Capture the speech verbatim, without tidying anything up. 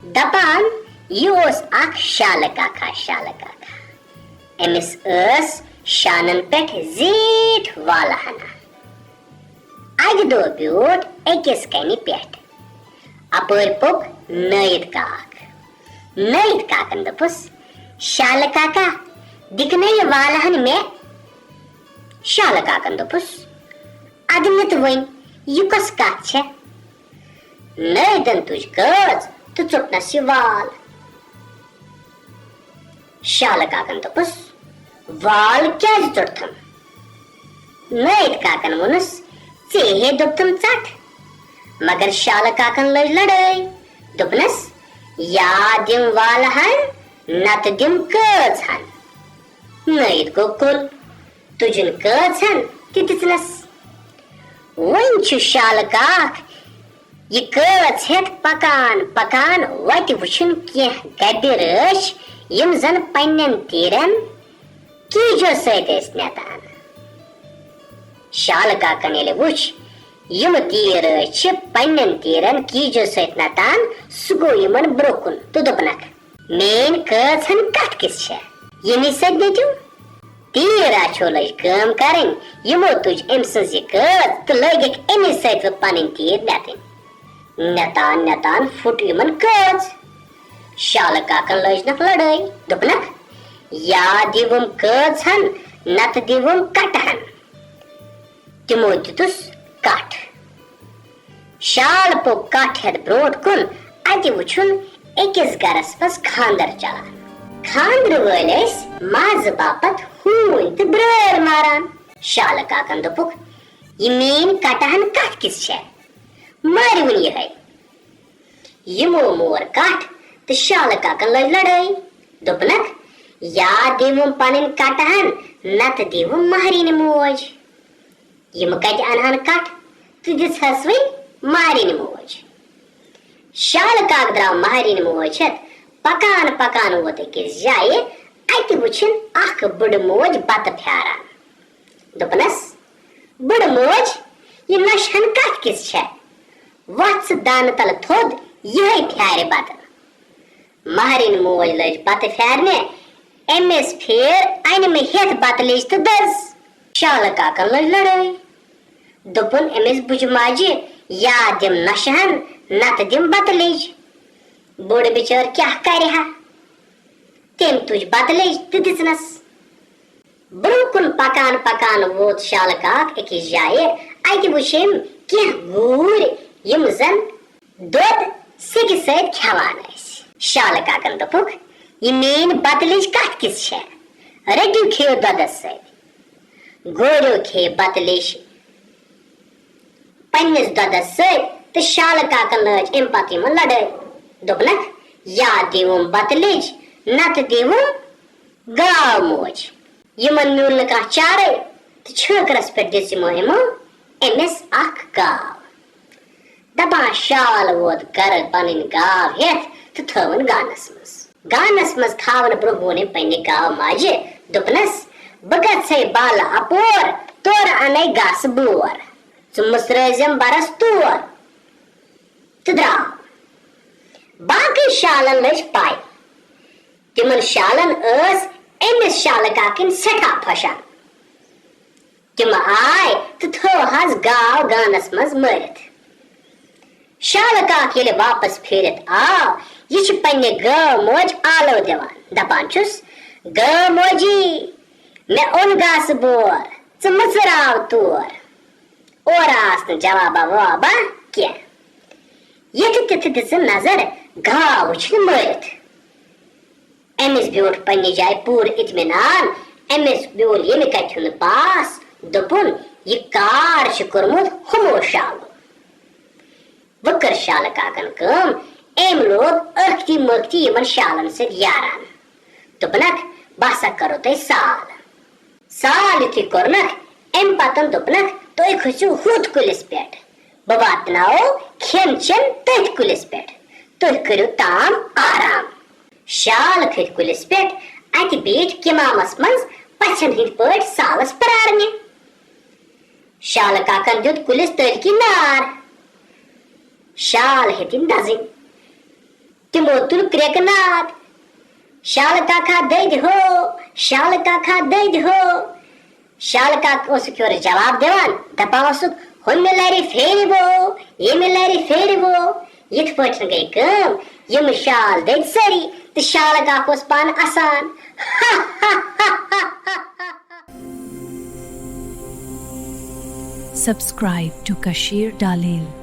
دپان، یہِ اوس اکھ شالہٕ کاکا، شالہٕ کاکا۔ أمِس ٲس شانن پٮ۪ٹھ زیٖٹھ والہٕ ہنا۔ اکہِ دۄہ بیوٗٹھ أکِس کنہِ پٮ۪ٹھ۔ اپٲرۍ پوٚک نٲیِد کاک۔ نٲیِد کاکن دوٚپُس، "شالہٕ کاکا، دِکھ نہ یہِ والہٕ ہن مےٚ؟" شالہٕ کاکن دوٚپُس، "ادٕ نہِ تہٕ وۄنۍ، یہِ کۄس کتھ چھےٚ؟" نٲیدن تُج کٲژ تہٕ ژوٚٹنس یہِ وال۔ شالہٕ کاکن دوٚپُس، "وال کیازِ ژوٚٹتھم؟" نٲیِد کاکن ووٚنُس، "ژےٚ ہے دوٚپتُم ژَٹ۔" مگر شالہٕ کاکن لٔج لڑٲے۔ دوٚپنس، "یا دِم والہٕ ہن، نتہٕ دِم کٲژ ہن۔" نٲیِد گوٚو کُل، تُجُن کٲژ ہن تہِ دِژنس۔ وۄنۍ چھُ شالہٕ کاک یہِ کٲژ ہٮ۪تھ پکان پکان وتہِ وٕچھُن کینٛہہ گبہِ رٲچھ، یِم زن پننٮ۪ن تیٖرن کیٖجو سۭتۍ ٲسۍ نٮ۪تان۔ شالہٕ کاکن ییٚلہِ وُچھ، یِم تیٖر رٲچھ چھِ پننٮ۪ن تیٖرن کیٖجو سۭتۍ نتان، سُہ گوٚو یِمن برٛونٛہہ کُن تہٕ دوٚپنکھ، "میٲنۍ کٲژ ہن کتھ کِژھ چھےٚ؟ ییٚمی سۭتۍ نٔتِو؟" تیٖر رٲچھو لٔج کٲم کرٕنۍ، یِمو تُج أمۍ سٕنٛز یہِ کٲژ تہٕ لٲگِکھ اَمی سۭتۍ وۄنۍ پنٕنۍ تیٖر نٮ۪تٕنۍ۔ نٮ۪تان نٮ۪تان پھُٹ یِمن کٲژ۔ شالہٕ کاکن لٲجنکھ لڑٲے، دوٚپنکھ، "یا دِوُم کٲژ ہن، نتہٕ دِوُم کٹہٕ ہن۔" تِمو دِتُس کٹھ۔ شال پوٚک کٹھ ہٮ۪تھ برٛونٛٹھ کُن، اَتہِ وُچھُن أکِس گرس منٛز خانٛدر چلان۔ خانٛدرٕ وٲلۍ ٲسۍ مازٕ باپتھ ہوٗنۍ تہٕ برٲر ماران۔ شالہٕ کاکن دوٚپُکھ، "یہِ میٛٲنۍ کٹہٕ ہن کتھ کِژھ چھےٚ؟ مٲرِوُن یِہے۔" یِمو مور کٹھ تہٕ شالہٕ کاکن لٲج لڑٲے۔ دوٚپنکھ، "یا دِیوُم پنٕنۍ کٹہٕ ہن، نتہٕ دِیوُم مہرِنۍ موج۔" یِم کتہِ انہن کٹھ تہٕ دِژہس وۄنۍ مہرِنۍ موج۔ شالہٕ کاک درٛاو مہرِنۍ موج ہٮ۪تھ، پکان پکان ووت أکِس جایہِ، اتہِ وُچھِن اکھ بٕڈٕ موج بتہٕ پھیاران۔ دوٚپنس، "بٕڈٕ موج، یہِ نۄشہِ ہن کتھ کِژھ چھےٚ؟ وۄتھ ژٕ دانہٕ تلہٕ تھوٚد، یِہے پھیارِ بتہٕ۔" مہرِنۍ موج لٔج بتہٕ پھیارنہِ، أمِس پھیر انمہٕ ہٮ۪تھ بتہٕ لیٚج تہٕ دٔز۔ شالہٕ کاکن لٔج لڑٲے۔ دوٚپُن أمِس بُجہِ ماجہِ، "یا دِم نۄشہِ ہن، نتہٕ دِم بتہٕ لیٚج۔" بُڈٕ بِچٲر کیاہ کرِ ہا؟ تٔمۍ تُج بتہٕ لیٚج تہٕ دِژنس۔ برٛونٛہہ کُن پکان پکان ووت شالہٕ کاک أکِس جایہِ۔ اتہِ وُچھ أمۍ کینٛہہ گوٗرۍ، یِم زن دۄد سیٚکہِ سۭتۍ کھٮ۪وان ٲسۍ۔ شالہٕ کاکن دوٚپُکھ، "یہِ میٛٲنۍ بتہٕ لیٚج کتھ کِژھ چھےٚ؟ رٔٹِو کھیٚیِو دۄدس سۭتۍ۔" گوریو کھیٚیہِ بتہٕ لیٚج پننِس دۄدس سۭتۍ تہٕ شالہٕ کاکن لٲج امہِ پتہٕ یِمن لڑٲے۔ دوٚپنکھ، "یا دیٖوُم بتہٕ لیٚج، نتہٕ دیٖوُم گاو موج۔" یِمن میوٗل نہٕ کانٛہہ چارے تہٕ چھٲنکرس پٮ۪ٹھ دِژ یِمو یِمو أمِس اکھ گاو۔ دپان شال ووت گرٕ پنٕنۍ گاو ہٮ۪تھ تہٕ تھٲوٕن گانس منٛز۔ گانس منٛز تھاونہٕ برونٛہہ ووٚن أمۍ پننہِ گاو ماجہِ، دوٚپنس، "بہٕ گژھے بالہٕ اپور، تورٕ انَے گاسہٕ بور۔ ژٕ مُژرٲوزٮ۪م برس تور۔" تہٕ درٛاو۔ باقٕے شالن لٔج پے۔ تِمن شالن ٲس أمِس شالہٕ کاکٕنۍ سٮ۪ٹھاہ پھۄشان۔ تِم آے تہٕ تھٲوہس گاو گانس منٛز مٲرِتھ۔ شالہٕ کاک ییٚلہِ واپس پھیٖرِتھ آو، یہِ چھُ پننہِ گٲو موج آلو دِوان، دپان چھُس، "گٲو موجی، مےٚ اوٚن گاسہٕ بور، ژٕ مہٕ ژٕراو تور۔" اورٕ آس نہٕ جوابا ووابا کینٛہہ۔ یِتھٕ تِتھٕ دِژٕن نظر، گاو وُچھِن مٲرِتھ۔ أمِس بیوٗٹھ پننہِ جایہِ پوٗرٕ اطمینان۔ أمِس بیوٗل ییٚمہِ کتھِ ہُنٛد باس، دوٚپُن، "یہِ کار چھُ کوٚرمُت ہُمو شالو۔" وۄنۍ کٔر شالہٕ کاکن کٲم، أمۍ لوگ ٲختی مٲختی یِمن شالن سۭتۍ یاران۔ دوٚپنکھ، "بہٕ ہسا کرو تۄہہِ سال۔" سال یُتھُے کوٚرنکھ، امہِ پتن دوٚپنکھ، "تُہۍ کھٔسِو ہُتھ کُلِس پٮ۪ٹھ، بہٕ واتناوو کھٮ۪ن چٮ۪ن تٔتھۍ کُلِس پٮ۪ٹھ، تُہۍ کٔرِو تام آرام۔" شال کھٔتۍ کُلِس پٮ۪ٹھ، اتہِ بیٖٹھۍ کِمامس منٛز پژھٮ۪ن ہٕنٛدۍ پٲٹھۍ سالس پرارنہِ۔ شالہٕ کاکن دیُت کُلِس تٔلۍ کِنۍ نار۔ شال ہیٚتِن دزٕنۍ۔ تِمو تُل کرٛٮ۪کہٕ ناد، "شالہٕ کاکا دٔدۍ ہو، شالہٕ کاکا دٔدۍ ہو۔" شالہٕ کاکہٕ اوسُکھ یورٕ جواب دِوان، دَپان اوسُکھ، "ہُمہِ لَرِ پھیرِوو، ییٚمہِ لَرِ پھیرِوو۔" یِتھ پٲٹھۍ گٔے کٲم، یِم شال دٔدۍ سٲری تہٕ شالہٕ کاکہٕ اوس پانہٕ اَسان۔ Subscribe to Kashir Dalil.